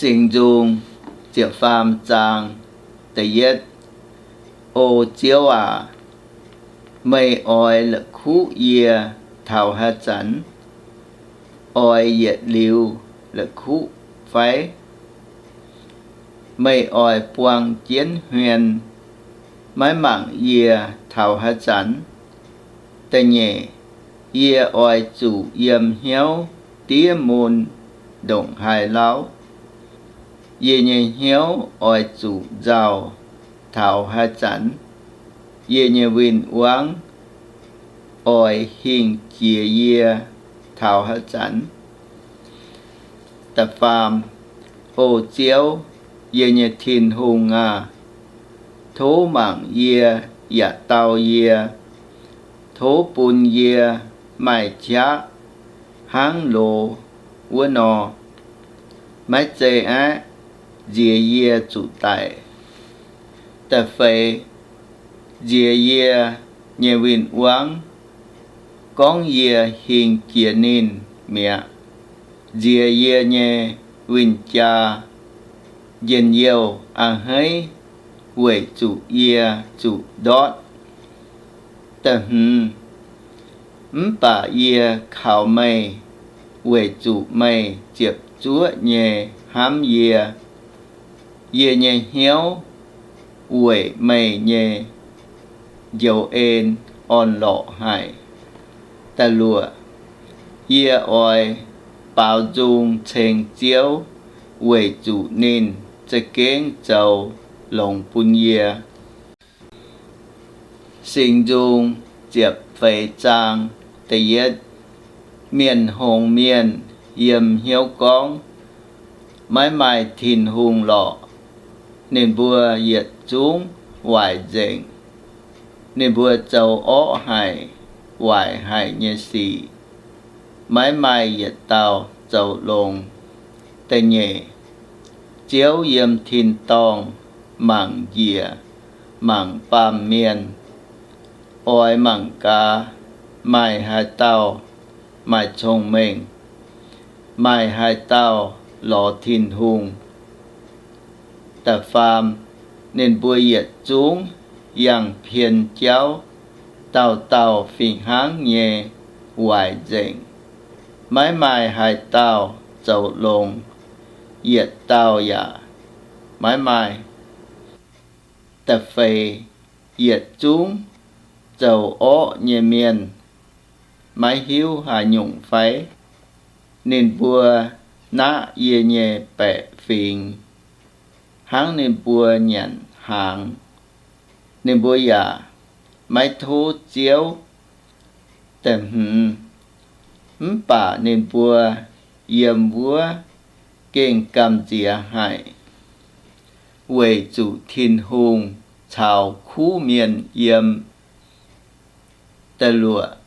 Singx Nzung ziepc faam zaang da'yietv. O Ziouv aac, meih oix la'kuqv yie taux haaix zanc? Oix yietc liuz la'kuqv fai? Meih oix buang jienv hmien maiv mangc yie taux haaix zanc? Da'nyeic, yie oix zuqc yiem hnyouv diev mun ndongc haaix lauh? Yie nyei hnyouv oix zuqc nzauh taux haaix zanc? Yie nyei win-wangv oix hingh jiex yie taux haaix zanc? Da'faam, O Ziouv, yie nyei Tin-Hungh aah! Tov mangc yie yaac dau yie. Tov bun yie maaih qaqv hnangv loz wuov nor. Maiv zei aeqv, nziex yie zuqc daic. Da'feix, nziex yie nyei win-wangv, gorngv yie hingh jiex ninh mi'aqv. Nziex yie nyei win-jaa njien-youh a'hneiv weic zuqc yie zuqc ndortv. Da'hmz, mv baac yie kaux meih weic zuqc meih ziepc zuoqv nyei hnamv yie. Yie nyei hnyouv weic meih nyei njoux en orn-lorqc haic. Da'luoqc, yie oix baaux nzung ceng Ziouv weic zuqc ninh za'gengh zoux longx bun yie. Singx Nzung ziepc feix zaang da'yietv. Mienh hngongx mienh yiem hnyouv gorngv, maiv maaih Tin-Hungh lorqc. Ninh mbuo yietc zungv waaic nzengc. Ninh mbuo zoux orqv haic, waaic haic nyei sic, maiv maaih yietc dauh zoux longx. Da'nyeic, Ziouv yiem tin-dorngh mangc njiec mangc baamh mienh, oix mangc gaax maaih haaix dauh maaih cong-mengh, maaih haaix dauh lorz Tin-Hungh. Da'faam, ninh mbuo yietc zungv yangh pien jauv, dauh dauh fih hnangv nyei waaic nzengc, maiv maaih haaix dauh zoux longx, yietc dauh yaac maiv maaih. Da'feix, yietc zungv zoux orqv nyei mienh maiv hiuv haaix nyungc fai? Ninh mbuo naqv yie nyei baeqc fingx hnangv ninh mbuo nyanc hnaangx. Ninh mbuo yaac maiv tov Ziouv. Da'hmz, mv baac ninh mbuo yiem wuov gengh gamh nziex haic, weic zuqc Tin-Hungh caux kuv mienh yiem. Da'luoqc,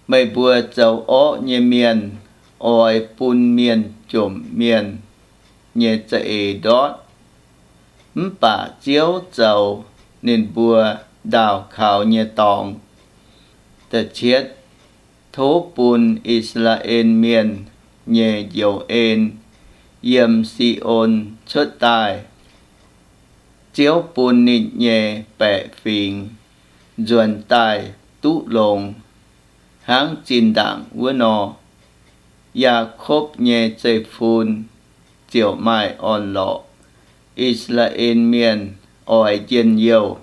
meih mbuo zoux orqv nyei mienh oix bun mienh jomc mienh nyei za'eix ndortv, mv baac Ziouv zoux ninh mbuo ndaauh kaux nyei dorngx. Da'cietv, tov bun I^saa^laa^en Mienh nyei njoux en yiem Si^on cuotv daaih. Ziouv bun ninh nyei baeqc fingx nzuonx daaih duqv longx hnangv zinh ndaangc wuov nor. Yaakopv nyei zeiv-fun ziouc maaih orn-lorqc. I^saa^laa^en Mienh oix njien-youh.